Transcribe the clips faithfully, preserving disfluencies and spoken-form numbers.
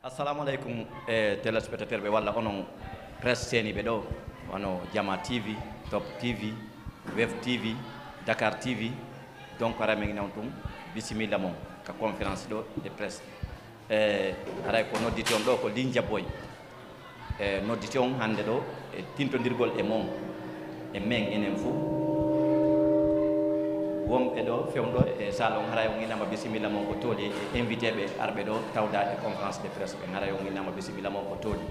Assalamu aleykum, e téléspectateur ɓe walla onon presse seeniiɓe ɗo, wano Jama T V, Top T V, Web T V, Dakar T V. Donc, haray men ina on tun, bisimilla mon ka conférence ɗo e presse. E haray ko nodditi on ɗo ko Linja Boy. E nodditi on hannde ɗo e tintondirgol e mon, e men enen fow. Wonɓe ɗo fewndo e salle on, haray on inama bisimilla mon ko tooli e invité ɓe arɓe ɗo tawda e conférence de presse ɓen, haray on inama bisimilla mon ko tooli.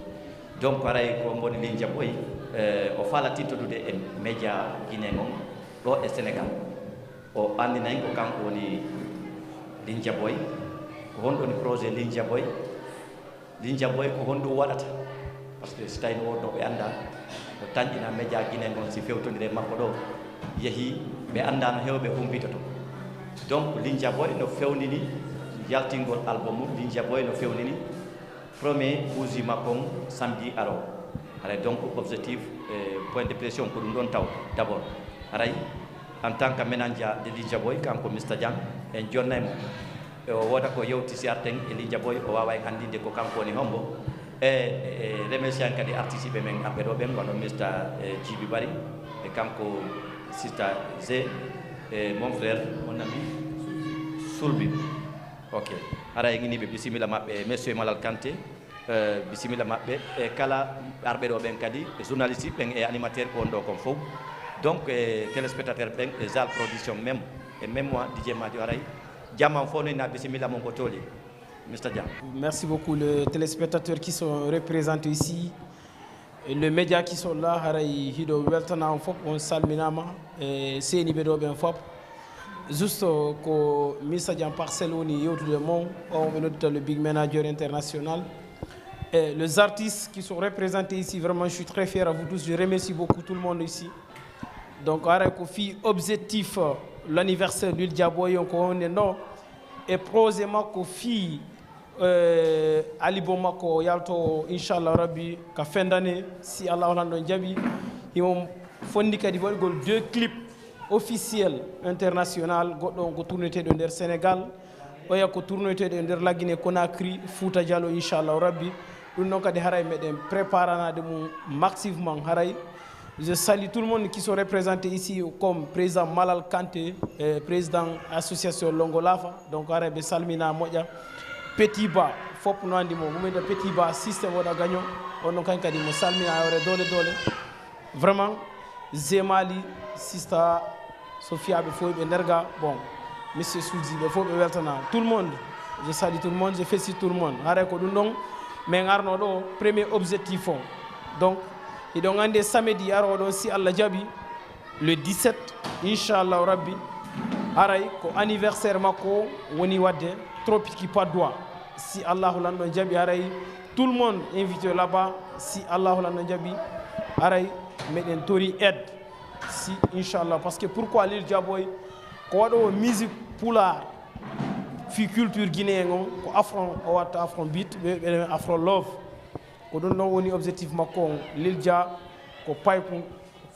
Donc, haray ko mboni Linja Boy, e, o faala tintodude e média guinéen on ɗo e Sénégal. O anndina en ko kanko woni Linja Boy. Ko honɗun woni projet Linja Boy? Linja Boy ko honɗun waɗata? Parce que si tawi no woodnoo ɓe anndaa, no tanƴina média guinéen on si fewtondire makko ɗo yehii, ɓe anndaa no heewɓe humpitoto. Donc, Linja Boy no fewnini yaltingol album mum, Linja Boy no fewnini premier bougie makko on samedi aroowo. Haray donc objectif, eh, point de pression ko ɗun ɗon taw d'abord. Haray en tant que manager de Linja Boy, kanko Mister Jang, en jonnay mo. E o wooda ko yewti si arten e Linja Boy, o waawa en anndinde ko kanko woni hombo. E, e remercier kadi artiste ɓe men arɓe ɗo ɓen, wano Mister, eh, Jibi Bari, e kanko Sister Zé, e mon frère, mon ami Sulbi. Ok. Haray en inii ɓe bisimilla maɓɓe, Monsieur Malal Kanté, eh, bisimilla maɓɓe, e kala arɓe ɗo ɓen kadi, e journaliste ɓen e animateur ko won ɗo kon fow. Donc, e téléspectateur ɓen e Zal Production même, e même moi, D J Madio haray. Jama on fow no inaa bisimilla mon ko tooli. Mister Jam. Merci beaucoup, les téléspectateurs qui sont représentés ici. Et les médias qui sont là, haray hiɗo weltana on fof, on salminaama, e seeniiɓe ɗo ɓen fof. Juste ko Mister Jam Parcelle woni yewtude mon, on ɓe noddita le big manager international. Et les artistes qui sont représentés ici, vraiment, je suis très fier à vous tous. Je remercie beaucoup tout le monde ici. Donc, haray ko fii objectif, euh, l'anniversaire Lil Dia Boy on ko honde no. E projet makko fii, eh, album makko o yalto, inchallah rabbi, ka fin d'année, si Allahu lanɗo jaɓi. Himo fondi kadi waɗugol deux clips officiels international, goɗɗo on ko tourneteɗo nder Sénégal, oya ko tourneteɗo nder La Guinée Conakry, Fouta Djalo, inchallah rabbi. Ɗum ɗon kadi haray meɗen préparanaade mum massivement haray. Je salue tout le monde qui sont représentés ici, comme président Malal Kanté, euh, président association Longo Lafa. Donc, haray ɓe salmina moƴƴa. Petit Ba, fof no anndi mo. Mum en Petit Ba, système oɗa gagnant. On non kan kadi mo salmina hoore doole doole. Vraiment, Zemali, sister Sofia, ɓe fof ɓe nder ga. Bon, monsieur Souzy, ɓe fof ɓe weltana. Tout le monde, je salue tout le monde, je félicite tout le monde. Haray ko ɗum ɗon, min arno ɗo, premier objectif o. Donc, hiɗon anndi e samedi arooɗo, si Allah jaɓi, le dix-sept, inchallahu rabbi, haray ko anniversaire makko woni waɗde Tropique Padois. Si Allahu lanɗo jaɓi, haray tout le monde invité là-bas. Si Allahu lanɗo jaɓi, haray meɗen tori aide. Si, inchallah, parce que pourquoi Lil Dia Boy ko waɗoowo musique pulaar, fii culture guinéen on, ko afro, o watta afro beat, ɓe, ɓe afro love. Ko ɗum ɗon woni objectif makko on. Lil Dia ko paypun,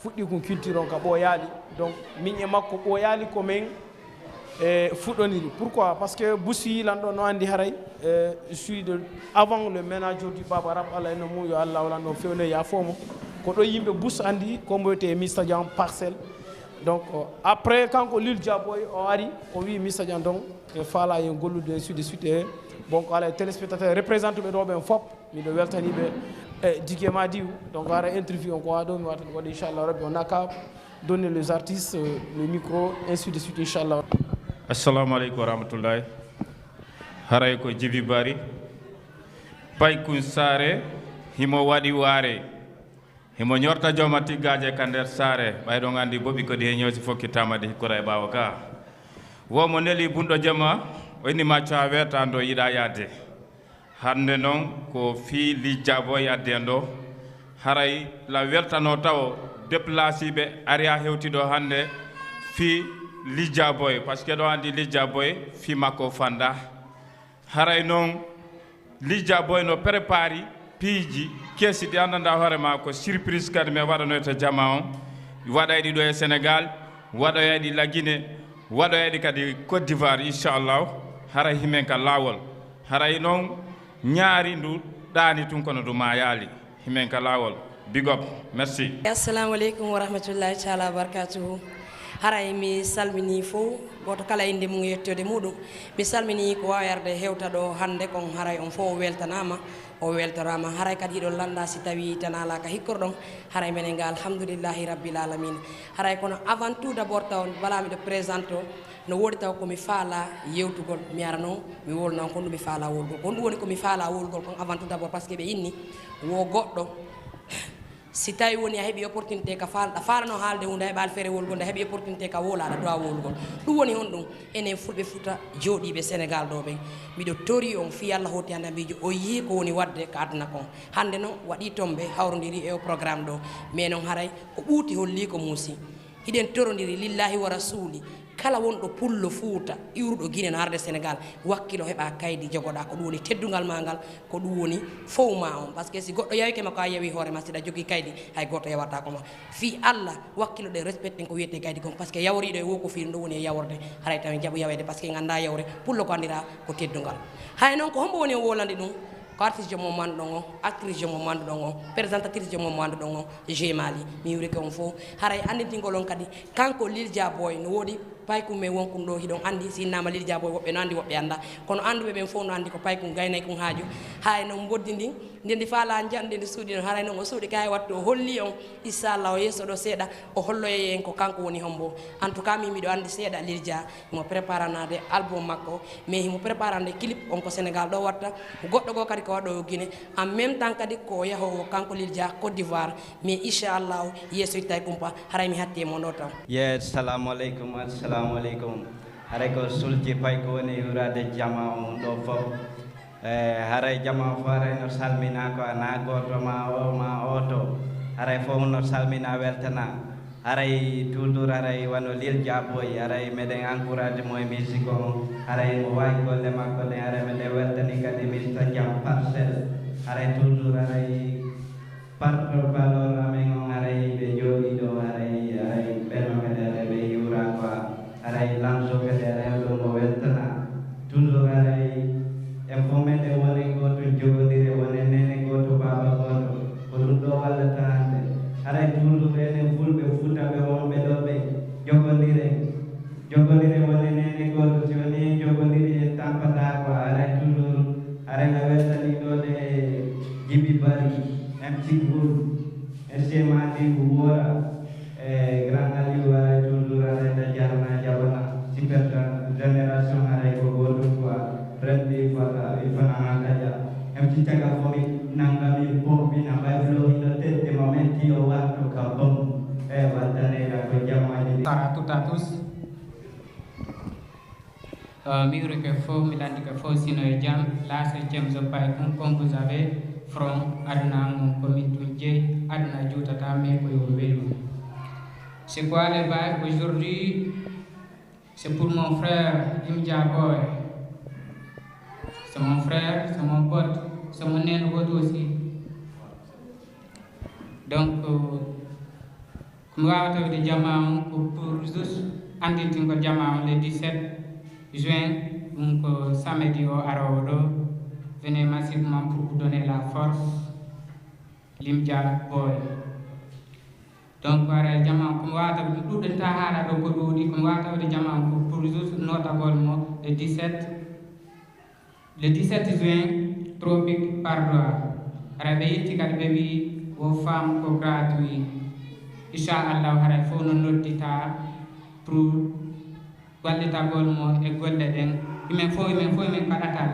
fuɗɗii kun culture on ka ɓooyaali. Donc, min e makko ɓooyaali ko men, e, fuɗɗoniri. Pourquoi? Parce que Boussy lanɗo no anndi haray, e, je suis de, avant le manager du Baba Rap, Allah e no mum, yo Allah o lanɗo fewne yaafoo mo. Ko ɗo yimɓe Boussy anndi, ko mboyte e Mister Jam Parcelle. Donc, euh, après, kanko Lil Dia Boy o ari, o wi Mister Jam donc, e faala yen gollude, ainsi de suite. E, bon, ko ala e téléspectateur représenté ɓe ɗo ɓen fof. Miɗo weltanii ɓe, e, Digue Madiou. Donc, ara interview on ko haa ɗo mi wata ɗum waɗde, inchallah rabbi, on a qu'à donner les artistes, euh, le micro, ainsi de suite, inchallah. Assalamu aleykum wa rahmatullahi. Haray ko Jibi Bari. Paykun Saare, himo waɗi waare. Himo ñorta jooma tiggaaje ka nder saare, ɓay ɗon anndi boɓi ko ɗi he ñoosi fokkitaama ɗi hikkora e ɓaawo ka. Wo mo neli bunɗo jama, o inni ma caa weetaando yiɗaa yaade. Hannde non ko fii Lil Dia Boy addi en ɗo. Haray la weltano tawo déplacé ɓe ari a hewti ɗo hannde fii Lil Dia Boy, parce que ɗo anndi Lil Dia Boy fii makko fanda. Haray non Lil Dia Boy no prépari piiji kesi ɗi anndanɗaa hoore maa ko surprise kadi mi waɗanoyta jama on. Waɗay ɗi ɗo e Sénégal, waɗoyay ɗi La Guinée, waɗoyay ɗi kadi Côte d'Ivoire, inchallahu. Haray himen ka laawol. Haray non Ñaari ndu ɗaani tun kono ndu maayaali. Himen ka laawol. Big up. Merci. Assalamu aleykum wa rahmatullahi taala wa barakatuhu. Haray mi salmini fow, gooto kala innde mum e yettoode muɗum. Mi salmini ko waawi arde hewta ɗo hannde kon, haray on fow o weltanaama, o weltoraama. Haray kadi hiɗon lannda si tawii tan alaa ka hikkorɗon, haray menen ga alhamdulillahi rabbil alamin. Haray kono avant tout d'abord taw bala miɗo présente o, no woodi taw ko mi faalaa yewtugol, mi ara non mi wolna on ko honɗum mi faalaa wolugol. Ko honɗum woni ko mi faalaa wolugol kon avant tout d'abord, parce que ɓe inni wo goɗɗo, si tawi woni a heɓi opportunité ka faalɗa, faalano haalde huunde, a heɓaali feere wolugol, nde a heɓi opportunité ka wowlaa, aɗa droit wolugol. Ɗum woni honɗum? Enen Fulɓe Fuuta jooɗiiɓe Senegal ɗo ɓen, miɗo torii on fii Alla hooti hannde miijo, o yii ko woni waɗde ka aduna kon. Hannde non waɗii tombé hawrondiri e o programme ɗo, mais non haray ko ɓuuti hollii ko muusi. Hiɗen torondiri lillahi wa rasuuli, kala wonɗo pullo Fuuta iwruɗo Gine no arde Senegal, wakkilo heɓa kaydi jogoɗaa, ko ɗum woni teddungal maa ngal, ko ɗum woni fow maa on. Parce que si goɗɗo yawike ma ko a yawi hoore ma, si ɗa jogii kaydi, hay gooto yawataa ko ma. Fii Alla, wakkilo ɗen, respecten ko wiyetee kaydi kon, parce que yaworiiɗo e woo ko fii ɗum ɗo woni e yaworde, haray tawi jaɓu yaweede, parce que en anndaa yawre, pullo ko anndiraa ko teddungal. Hay non ko hombo woni o wolandi ɗum? Ko artiste jo mo manduɗon on, actrice jo mo manduɗon on, présentatrice jo mo manduɗon on, G Mali, mi yurike on fow. Haray anndintingol on kadi, kanko Lil Dia Boy no woodi paykun men wonkun ɗo, hiɗon anndi, si innaama Lil Dia Boy, woɓɓe no anndi, woɓɓe anndaa. Kono annduɓe ɓen fow no anndi ko paykun gaynaykun haaju. Haray no mboddi ndin, nde ndi faalaa njanɗe ndi suuɗi non, haray non o suuɗi kay wattu, o holli on, inchallah, o yeeso ɗo seeɗa, o holloyay en ko kanko woni hombo. En tout cas, min miɗo anndi seeɗa Lil Dia. Himo préparanaade album makko, mais himo préparande clip on ko Sénégal ɗo watta. Goɗɗo goo kadi ko waɗoowo Guinée. En même temps kadi ko o yahoowo kanko Lil Dia Côte d'Ivoire. Mais inchallahu, yeeso ittay kumpa, haray mi hatti e mon ɗo tan. Ye, assalamu aleykum, assalamu aleykum. Haray ko sulti pay ko woni huraade jama on ɗo fof. Eh, haray jama on fof haray no salmina ko ana gooto ma o ma oto. Haray fof no salmina weltana. Haray toujours haray wano Lil Dia Boy, haray meɗen encourage mo e musique on, haray mo wawi golle makko ɗen, haray meɗen weltani kadi Mister Dia Parcelle, haray toujours haray porte-parole amen on, haray ɓe jooɗi ɗo, haray, haray ɓenno meɗen haray ɓe yuura quoi, haray Lamzo kadi haray ɗum mo weltana. Toujours haray en fof meɗen wone gooto, jogondire, wone neene gooto, baaba gooto. Ko ɗum ɗo wallata hannde. Haray toujours enen Fulɓe Fuutaɓe wonɓe ɗo ɓe, jogondire. Jogondire wone neene gooto. Si woni en jogondiri en tampataa ko. Haray toujours haray na weltani ɗo ɗe Jibi Bari, M C Cool, M C Madi Wora. Eh, grand Aliou, haray toujours haray ta jarna jabana, super génération haray ko gooto quoi, renndi fata il fana ha taƴa. Em ci caga fo mi nanga mi bombina, bay flo hino tedde mo metti o watto ka bom. Eh, wattanega ko jammaji ɗi. Bonsoir à toutes, à tous. Euh, mi yurike fof, mi landike fof, sino e jam. Là, c'est James Opaikun, comme vous avez from Aduna, mon commune tun jeyi, Aduna juutata, mais ko yo welu. C'est quoi le vibe aujourd'hui? C'est pour mon frère, Limja Boy. C'est mon frère, c'est mon pote, c'est mon nene aussi. Donc, euh, Ko mi waawata wiide jamaa on ko pour juste anndintingol jamaa on le dix-sept juin, ɗum ko samedi o aroowo ɗo. Venez massivement pour vous donner la force, Limja Boy. Donc, haray jamaa on, ko mi waawata wiide, ɗuuɗi ta haala ɗo ko ɗuuɗi, ko mi waawata wiide jamaa on ko pour juste nootagol mo le dix-sept. Le dix-sept juin, Tropic Pardois. Haray ɓe yetti kadi ɓe wi'i wo femme ko gratuit. Inchallahu haray fof no noddita pour wallitagol mo e golle ɗen. Himen fof, himen fof himen kaɗata.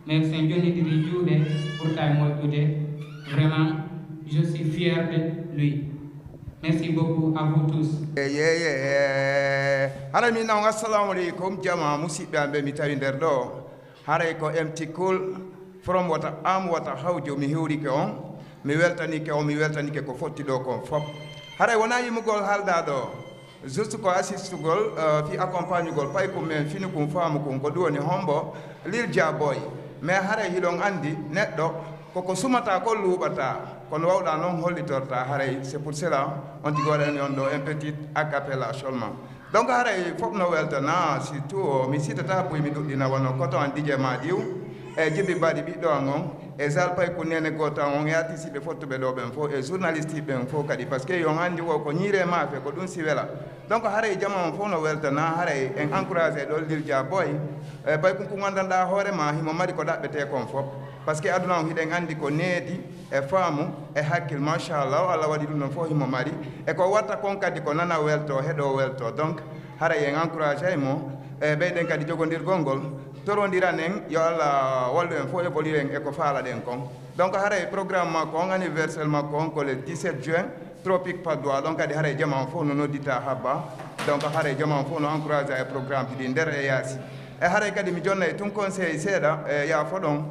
Mais so en jonnidiri juuɗe, ɓurtay moƴƴude. Vraiment, je suis fier de lui. Merci beaucoup à vous tous. Ye, ye, ye. Haray min non, assalamu aleykum, jama musiɓɓe am ɓe mi tawi nder ɗo. Haray ko M T Cool from Wata Am Wata Hawjo, mi hiwrike on, mi weltanike on, mi weltanike ko fotti ɗo kon fop. Haray wona yimugol haalda ɗo, juste ko assistugol, eh, fii accompagnugol paykun men, finukun, faamukun, ko ɗum woni hombo Lil Jah Boy. Mais haray hiɗon anndi neɗɗo koko sumata kon luuɓata, kono wawɗa non hollitorta. Haray c'est pour cela on tigi waɗani on ɗo un petit a cappella seulement. Donc haray fof no weltana, surtout mi sitata buy mi ɗuɗɗina wano Coton D J Madiou, E Jibi Badi ɓiɗɗo an on, e Zal Paykun neene gooto an on, e artiste ɓe fottuɓe ɗo ɓen fof, e journaliste ɓen fof kadi, parce que yo on anndi wo ko ñiire maafe, ko ɗum si wela. Donc haray jama on fof no weltana, haray en encouragé ɗo Lil Dia Boy, e Paykun ko nganndanɗaa hoore ma, himo mari ko ɗaɓɓetee kon fof. Parce que aduna on hiɗen anndi ko needi, e faamu, e hakkil, machallah, o Allah waɗi ɗum ɗon fof himo mari. E ko watta kon kadi ko nana welto, heɗo welto. Donc haray en encouragé mo, e ɓeyden kadi jogondirgol ngol. Torondiranen, yo Allah wallu en fof, évoluer en e ko faalaɗen kon. Donc haray programme makko on, anniversaire makko on ko le dix-sept juin, Tropique Padois. Donc kadi haray jama on fof no noddita habba. Donc haray jama on fof no encouragé e programme ji ɗi nder e yaasi. E haray kadi mi jonnay tun conseil seeɗa, e yaafo ɗon,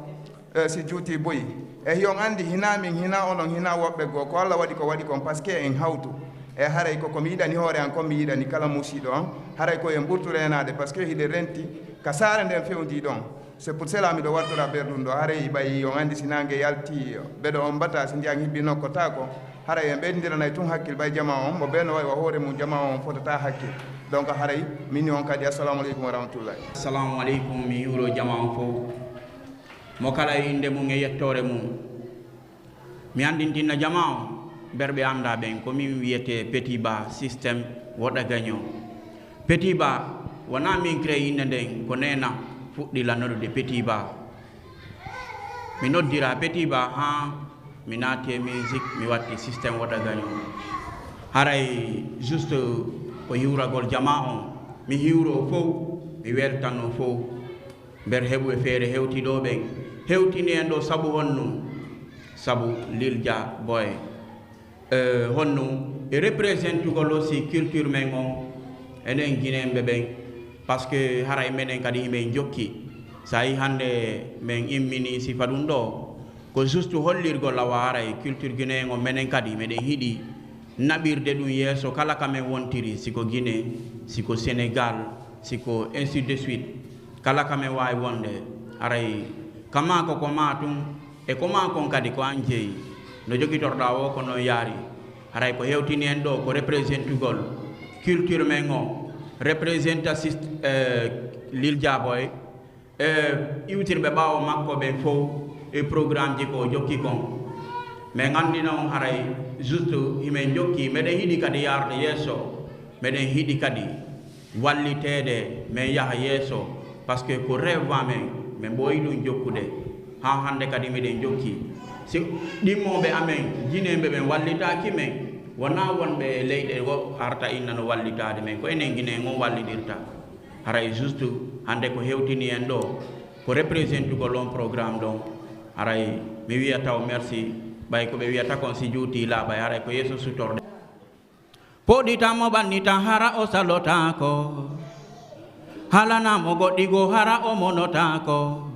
e si juuti buy. E hiyon anndi hinaa min, hinaa onon, hinaa woɓɓe goo. Ko Allah waɗi ko waɗi kon, parce que en hawtu. E haray ko ko mi yiɗani hoore an kon, mi yiɗani kala musiiɗo an. Haray ko en ɓurtu reenaade, parce que hiɗen renti ka saare nden fewndii ɗon. C'est pour cela miɗo wattora ber ɗum ɗo. Haray ɓay on anndi si naange yalti, beɗo on mbata, si ndiyan hibbi nokkotaako. Haray en ɓeydiranay tun hakkil, ɓay jama on, mo bee no wa'i wa hoore mum, jama on fotata hakkil. Donc haray min on kadi, assalamu aleykum wa rahmatullahi. Assalamu aleykum, mi hiwro jama on fow. Mo kala e innde mum e yettoore mum. Mi anndintinna jama on, ɓerɓe anndaa ɓen, ko min wiyetee Petit Ba Système Woɗa Gagnant. Petit Ba, wonaa min créé innde nden, ko neena fuɗɗi lannodude Petit Ba. Mi noddiraa Petit Ba, haa mi naati e musique, mi watti Système Woɗa Gagnant. Haray juste ko hiwragol jama on, mi hiwroo fow, mi weltanoo fow. Nder heɓu e feere hewti ɗo ɓen. Hewtini en ɗo sabu honɗun? Sabu Lil Jah Boy. Eh, honɗun? E representugol aussi culture men on, enen Guinéen ɓe ɓen. Parce que haray menen kadi himen jokki. Sa yi hannde men immini sifa ɗun ɗo, ko juste hollirgol awa haray culture guinéen on menen kadi meɗen hiɗi naɓirde ɗun yeeso kala ka men wontiri, si ko Guinée, si ko Sénégal, si ko ainsi de suite. Kala ka men waawi wonde, haray ka maa ko ko maa tun, e ko maa kon kadi ko an jeyi. No jogitorɗaa o ko non yaari. Haray ko hewtini en ɗo ko representugol culture men on, representatif, eh, Lil Jah Boy, e iwtirɓe ɓaawo makko ɓen fow e programmeji ko o jokki kon. Men anndina on haray juste himen jokki, meɗen hiɗi kadi yaarde yeeso, meɗen hiɗi kadi walliteede men yaha yeeso, parce que ko rêve amen, men ɓooyi ɗun jokkude. Haa hannde kadi meɗen jokki. Si ɗimmooɓe amen, jineeɓe ɓen wallitaaki men, wonaa wonɓe e leyɗe goo arta inna no wallitaade men, ko enen Guinée on wallitirta. Haray juste hannde ko hewtini en ɗo, ko representugol on programme ɗon. Haray mi wiyata o merci, ɓay ko ɓe wiyata kon si juuti laaɓay, haray ko yeeso sutorde. Poɗita mo ɓannita hara o salotaako, halana mo goɗɗi goo hara o monotaako.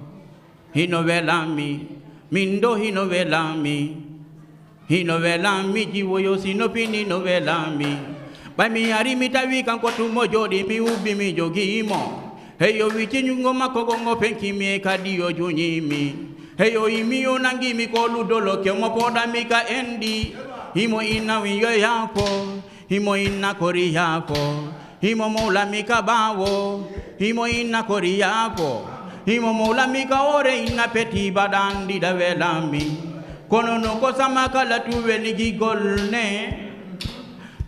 Hino welammi, min ɗo hino welammi. Hino welammi jiwoyo si no fini no welammi. Ɓay mi ari mi tawi kanko tun mo jooɗi mi ubbi mi jogii mo. Heyo wicci jungo makko gon o fenki mi e kadi o juñi mi. Heyo imi o nangi mi ko ludolo ke mo poɗa mi ka endi. Himo inna wi yo yaafo. Himo inna kori yaafo. Himo mawla mi ka ɓaawo, himo inna kori yaafo. Himo mawla mi ka hoore inna peti baɗandi da welami. Kono no ko sama kala tu weli gigol ne.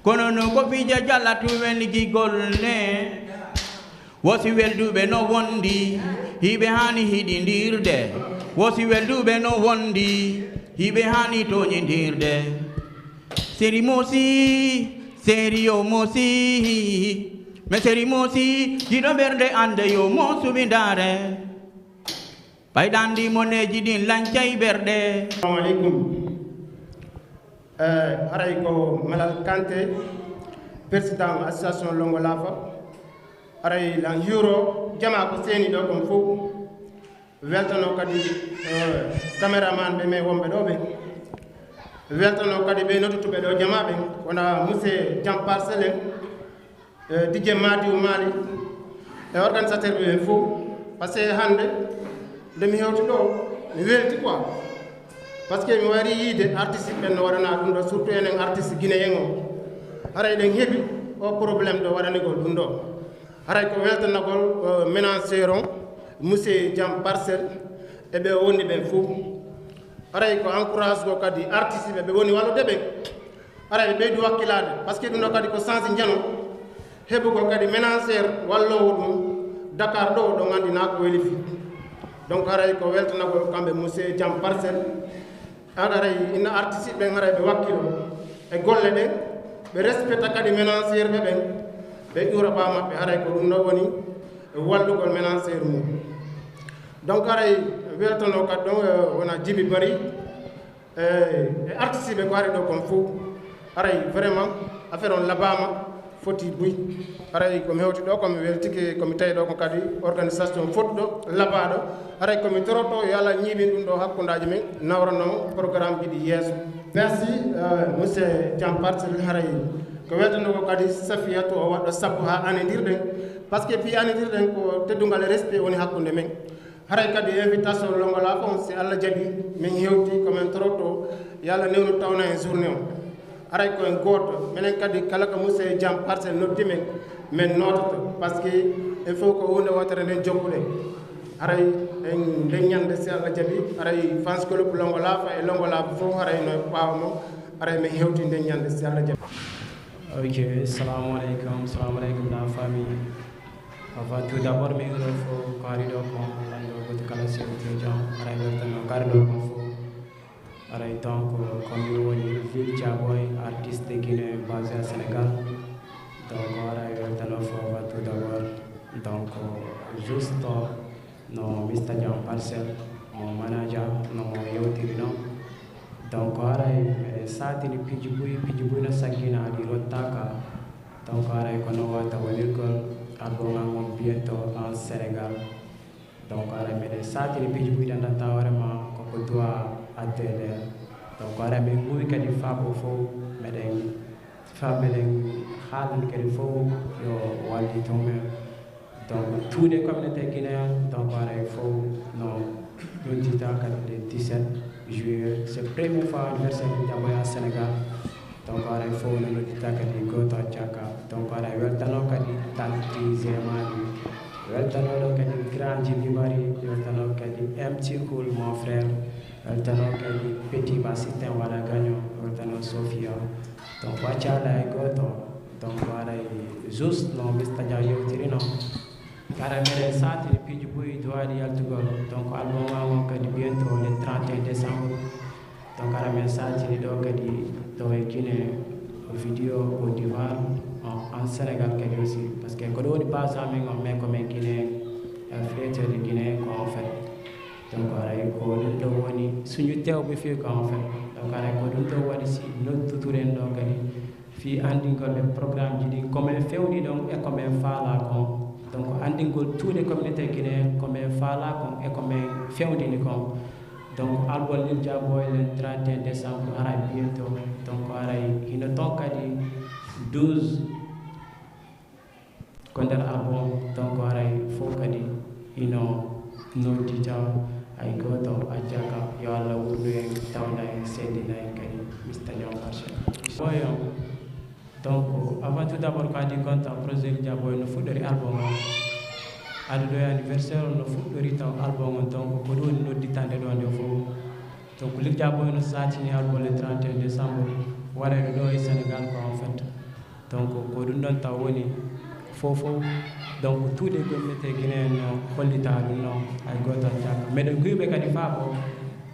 Kono no ko fija jala tu weli gigol ne. Wosi welduɓe no wondi, hiɓe hani hiɗindirde. Wosi welduɓe no wondi, hiɓe hani toñindirde. Seri mosi, seri yo mosi. Mais seri mosi, jiɗo ɓernde ande yo mosu mi ndaare. Ɓay ɗandi moneji ɗin lancay ɓerɗe. Assalamu aleykum. Eh, haray ko Malal Kanté, président association Longo Laafa. Haray lan hiwro jama ko seeni ɗo kon fow. Weltano kadi, eh, cameraman ɓe men wonɓe ɗo ɓe. Weltano kadi ɓe noddutuɓe ɗo jama ɓen, wona monsieur Jam Parcelle en, eh, D J Madiou Mali, e organisateur ɓe ɓen fow. Parce que hannde, nde mi hewti ɗo, mi welti quoi. Parce que mi wari yiide artiste ɓen no waɗana ɗum ɗo, surtout enen artiste guinéen o. Haray ɗen heɓi o problème ɗo waɗanigol ɗum ɗo. Haray ko weltanagol, eh, ménager on, monsieur Jam Parcelle, E ɓe woni ɓen fof. Haray ko encourage ko kadi artiste ɓe, ɓe woni wallude ɓen. Haray ɓe ɓeydu wakkilaade, parce que ɗum ɗo kadi ko sens njano, heɓugol kadi ménager walloowo ɗum Dakar ɗo, ɗo nganndi naa ko weli fii. Donc haray ko weltanagol kamɓe monsieur Jam Parcelle. Haray ina artiste ɓen haray ɓe wakkilo e golle ɗen, ɓe respecta kadi ménager ɓe ɓen, ɓe ƴuura ɓaa maɓɓe, haray ko ɗum ɗo woni wallugol ménager mum. Donc haray weltano kadi ɗon, eh, wona Djiby Barry, eh, e artiste ɓe ko ari ɗo kon fof. Haray vraiment affaire on labaama, foti buy. Haray ko mi hewti ɗo, ko mi weltike, ko mi tawi ɗo ko kadi organisation fotɗo, labaaɗo. Haray ko mi toroto yo Allah ñiiɓin ɗum ɗo hakkundaaji men, nawranoo programme ji ɗi yeeso. Merci, euh, monsieur Jam Parcelle. Haray ko weltano ko kadi Safiyatu o waɗɗo sappo haa anondirɗen. Parce que fii anondirɗen ko teddungal e respect woni hakkunde men. Haray kadi invitation Lonngo Laafa on, si Allah jaɓi, min hewti ko min toroto, yo Allah newnu tawna en journée on. Haray ko en gooto, menen kadi kala ko monsieur Jam Parcelle noddi men, min noototo, parce que il faut ko huunde wootere nden jokkuɗen. Haray en nden ñande si Allah jaɓi, haray fans club Lonngo Laafa e Lonngo Laafa fof, haray no ɓaawo mo, haray min hewti nden ñande si Allah jaɓi. Ok, salamu aleykum, salamu aleykum la famille. Avant tout d'abord, mi hiro fof ko ari ɗo ko lanndo goto kala sewtijo, haray weltano ko ari ɗo ko fof. Haray donc, ko mi woni Lil Dia Boy, artiste guinéen basé à Sénégal. Donc, haray weltano fof avant tout d'abord. Donc, juste no Mister Jam Parcelle, mo manager, no mo yewtiri non. Donc, haray miɗen saatini piiji buy, piiji buy no saggina, ɗi rottaaka. Donc, haray ko no wata wonirgol album an on bientôt en Sénégal. Donc, haray miɗen saatini piiji buy ɗi anndantaa hoore ma ko ko doit addeede. Donc, haray min nguwi kadi faa ko fof meɗen Faa meɗen haalani kadi fow yo wallito men. Donc, tous les communautés guinéennes, donc, haray fow no noddita kadi le dix-sept juillet. C'est première fois anniversaire Lil Dia Boy à Sénégal. Donc, haray fow no noddita kadi gooto accaka. Donc, haray weltano kadi tanti Zemani. Weltano ɗo kadi Grand Djiby Barry. Weltano kadi M C Cool, mon frère. Weltano kadi Petit Bassitin Wala Gagnon. Weltano Sofia. Donc, accaa hay gooto. Donc, haray juste no Mister Dia yewtiri non. Haray meɗen saatini piiji buy duwaaɗi yaltugol. Donc, album an on kadi bientôt le trente et un décembre. Donc, haray men saatini ɗo kadi ɗo e Guinée, vidéo Côte d'Ivoire, en, en Sénégal kadi aussi. Parce que ko ɗo woni base amen on, mais ko men Guinée, euh, fierté de Guinée ko en fait. Donc, haray ko ɗum ɗo woni suñu teew ɓe fii ko en fait. Donc, haray ko ɗum ɗo waɗi si nodduturen ɗo kadi. Fii anndingol ɓe programmeji ɗin, ko men fewndi ɗon e ko men faalaa kon. Donc, anndingol tous les communautés guinéennes, ko men faalaa kon e ko men fewndini kon. Donc, album Lil Dia Boy le trente et un décembre, haray bientôt. Donc, haray hino ton kadi douze. Ko nder album, donc haray fow kadi hino noddita, hay gooto accaka. Yo Allah wurnu en, tawna en, seedina en kadi, Mister Dia Boy. Boy on, donc, avant tout d'abord, ko adii gonta projet Lil Dia Boy no fuɗɗori album on. Aduɗo e anniversaire on no fuɗɗori taw album on, donc, ko ɗum woni nodditande ɗo nde fow. Donc, Lil Dia Boy no saatini album le trente et un décembre, waɗayɗo ɗo e Sénégal ko en fait. Donc, ko ɗum ɗon taw woni fow fow. Donc, tous les communautés guinéennes no hollita ɗum ɗon, hay gooto accaka. Meɗen nguy ɓe kadi faa ko,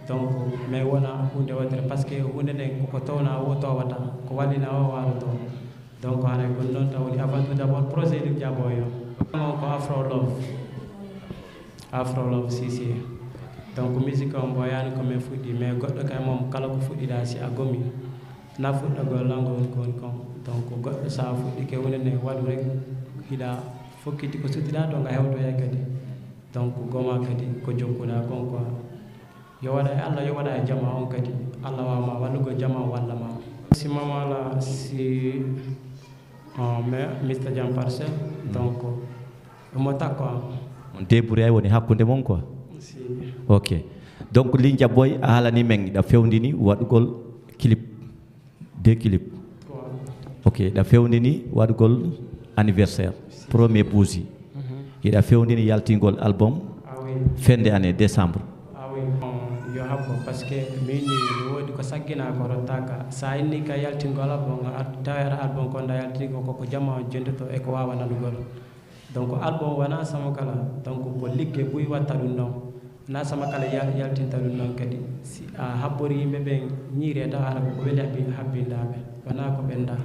donc, mais wona huunde waɗtere, parce que huunde nden koko towna o towata, ko wallina o wallotoo. Donc, haray ko ɗum ɗon taw woni avant tout d'abord projet Lil Dia Boy on. On ko Afro Love. Afro Love C C. Donc, musique on ɓooyaani ko men fuɗɗi, mais goɗɗo kay mom kala ko fuɗɗiɗaa si a gomii, na fuɗɗagol lango woni ko woni kon. Donc, goɗɗo sa fuɗɗike huunde nde waɗu rek, hiɗa fokkiti ko suttiɗaa ɗon, a hewtoyay kadi. Donc, goma kadi ko jokkuɗaa kon quoi. Yo waɗa e Allah, yo waɗa e jama on kadi. Allah waawa ma wallugol, jama on walla ma. Si Mama Ala, si, uh, mais Mister Dia Parcelle, donc, mo takko am. On débrouillé woni hakkunde mon quoi. Si. Ok. Donc, Lil Dia Boy, a haalani men, hiɗa fewndini waɗugol clip. Deux clips. Trois. Ok, hiɗa fewndini waɗugol anniversaire. Si. Premier Bougie. Mhm. Hiɗa fewndini yaltingol album. Ah oui. Fin de année, décembre. Ah oui. Habbo, parce que min ni mi woodi ko sagginaa ko rottaaka. Sa inni ka yaltingol album, a tawi aɗa album ko nda yaltini ko, ko ko jama on jentotoo e ko waawa nanugol. Donc album wonaa sama kala, donc ko ligge buy watta ɗum ɗon. Na sama kala yal-, yaltinta ɗum ɗon kadi. Si a habbori yimɓe ɓen ñiire taw hara ko ko weli habbi-, habbindaa ɓe. Wonaa ko ɓendaa.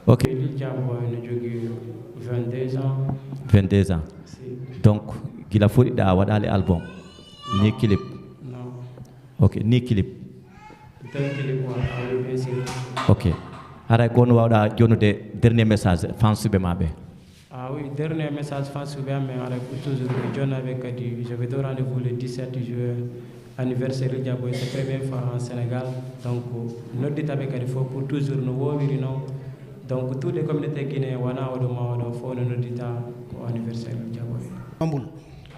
Ok. Lil Jam Boy no jogii vingt-deux ans. Vingt-deux ans. Si. Donc, gila fuɗɗiɗaa a waɗaali album? Ni clip? Non. Ok, ni clip? Ni clip, wa, ah oui, bien sûr. Ok. Haray ko on waawɗaa jonude dernier message fansuɓe maa ɓe? Ah oui, dernier message fansuɓe am, mais haray pour toujours, mi jonna ɓe kadi, je vais donner rendez-vous le dix-sept juin, anniversaire Lil Jam Boy, c'est première fois en Sénégal. Donc, noddita ɓe kadi fof pour toujours no woowiri non. Donc, tous les communautés guinéens, wona oɗo ma oɗo, fof no noddita ko anniversaire Lil Jam Boy. Humble.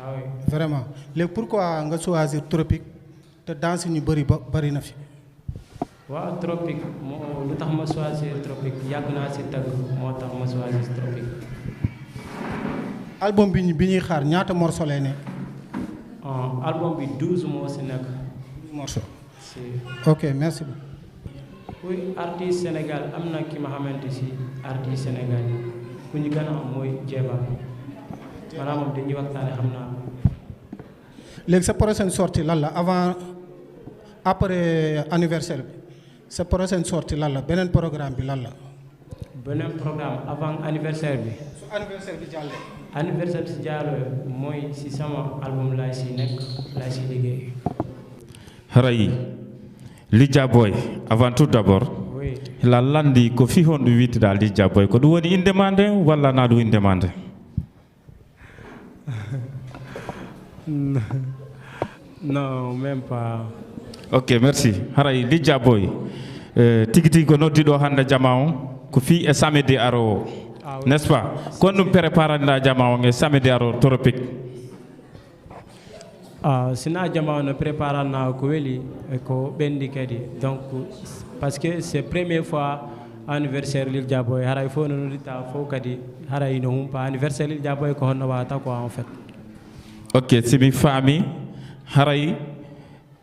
Ah oui. Vraiment. Léegi, pourquoi nga choisir Tropique te danse ñu bëri ba, bëri na fi? Waaw, Tropique, moo, lu tax ma choisir Tropique, yàgg naa si tëgg, moo tax ma choisir Tropique. Album bi ñu, bi ñuy xaar, ñaata morceau lay ne? Ah, album bi, douze moo si nekk. Douze morceaux. Si. Ok, merci beaucoup. Oui, artiste Sénégal, am na ki ma xamante si artiste Sénégal yi. Ku ñu gën a xam mooy Jeeba. Maanaam moom dañuy waxtaane, xam naa ko. Léegi, sa prochaine sortie lan la, avant, après anniversaire bi? Sa prochaine sortie lan la? Beneen programme bi lan la? Beneen programme avant anniversaire bi? Su anniversaire bi jàllee. Anniversaire bi si jàllee mooy si sama album laay si nekk, laay si liggéey. Haray, Lil Jam Boy, avant tout d'abord, Oui. la lanndi ko fii honɗum wi'etee Lil Jam Boy? Ko ɗum woni innde maa nden, walla na ɗum innde maa nden? Non, même pas. Ok, merci. Haray, Lil Jam Boy, eh, tigi tigi ko noddi ɗoo hannde jamaa on, ko fii e samedi aroowo, n'est-ce pas? Ko honɗum préparanɗaa jamaa on e samedi aroowo Tropique? Ah, si na jamaa on no préparanaa ko weli, e ko ɓenndi kadi. Donc, parce que c'est première fois anniversaire Lil Jam Boy, haray fof no noddita fof kadi, haray no humpa. Anniversaire Lil Jam Boy ko honno wata quoi, en fait. Ok, si mi faami, haray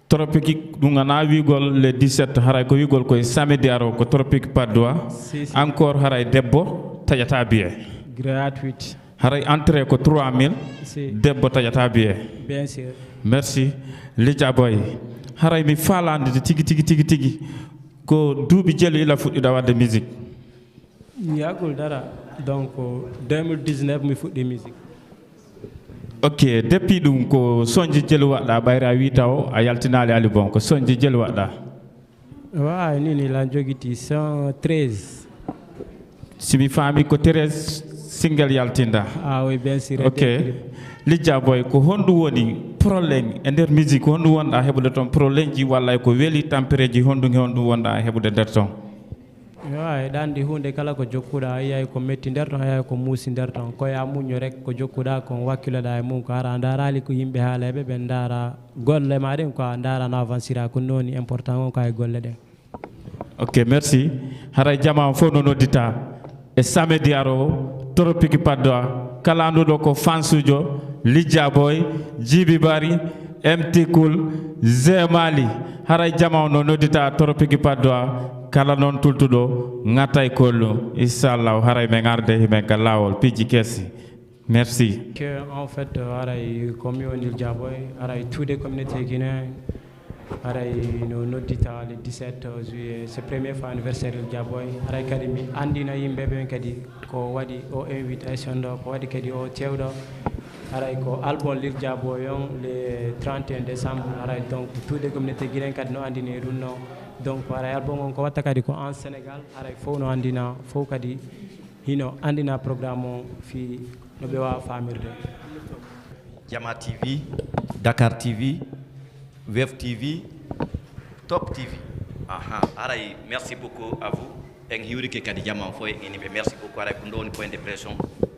Tropique ɗum wonaa wi'ugol le dix-sept, haray ko wi'ugol ko e samedi aroowo, ko Tropique Patte d'Oie. Si, si. Encore haray debbo taƴataa billet. Gratuit. Haray entrée ko trois mille, Si. Debbo taƴataa billet. Bien sûr. Merci. Lil Jam Boy, haray mi faalaa anndude tigi, tigi, tigi, tigi, ko duuɓi jelu ila fuɗɗiɗaa waɗde musique? Yagul dara. Donc, deux mille dix-neuf mi fuɗɗi musique. Ok, depuis ɗum ko sonji jelu waɗɗaa, ɓayri a wii taw a yaltinaali album, ko sonji jelu waɗɗaa? Waaw, nii nii lan jogiti cent treize. Si mi faami ko treize single yaltinɗaa. Ah oui, bien sûr. Ok. Lil Jam Boy, ko honɗum woni problème e nder musique? Ko honɗum wonɗaa heɓude toon problemeji walla ko weli tampereeji? Honɗum e honɗum wonɗaa heɓude nder toon? Yo, eɗa anndi huunde kala ko jokkuɗaa, a yiyay ko metti nder ton, a yiyay ko muusi nder ton. Ko yo a muññu rek, ko jokkuɗaa kon, wakkiloɗaa e mum. Ko hara a ndaaraali ko yimɓe haaleeɓe ɓen ndaara golle maa ɗen, ko a ndaara no avancira, ko non woni important on, ko e golle ɗen. Ok, merci. Haray jamaa on fof no noddita e samedi aroowo, Tropique Patte d'Oie. Kala annduɗo ko fansujo Lil Jam Boy, Jibi Bari, M T Cool, Zemali. Haray jamaa on no noddita Tropique Patte d'Oie. Kala noon tultuɗo, ŋatay kollu. Inchallahu, haray men arde, himen ka laawol, piiji kesi. Merci. Que, en fait, haray ko mi woni Lil Jam Boy, haray tous les communautés guinéens, haray no noddita le dix-sept juillet, c'est première fois anniversaire Lil Jam Boy. Haray kadi mi anndina yimɓe ɓen kadi ko waɗi o invitation ɗo, ko waɗi kadi o tew ɗo. Haray ko album Lil Jam Boy on le trente et un décembre. Haray donc tous les communautés guinéennes kadi no anndini ɗum no. Donc haray album on ko watta kadi ko en Sénégal, haray fof no anndina, fof kadi hino anndina programme on fii no ɓe waawa faamirde. Jama T V, Dakar T V, Wave T V, Top T V. Aha, haray, merci beaucoup à vous. En hiwrike kadi jama on fof en ini ɓe. Merci beaucoup. Haray ko ɗo woni point de pression.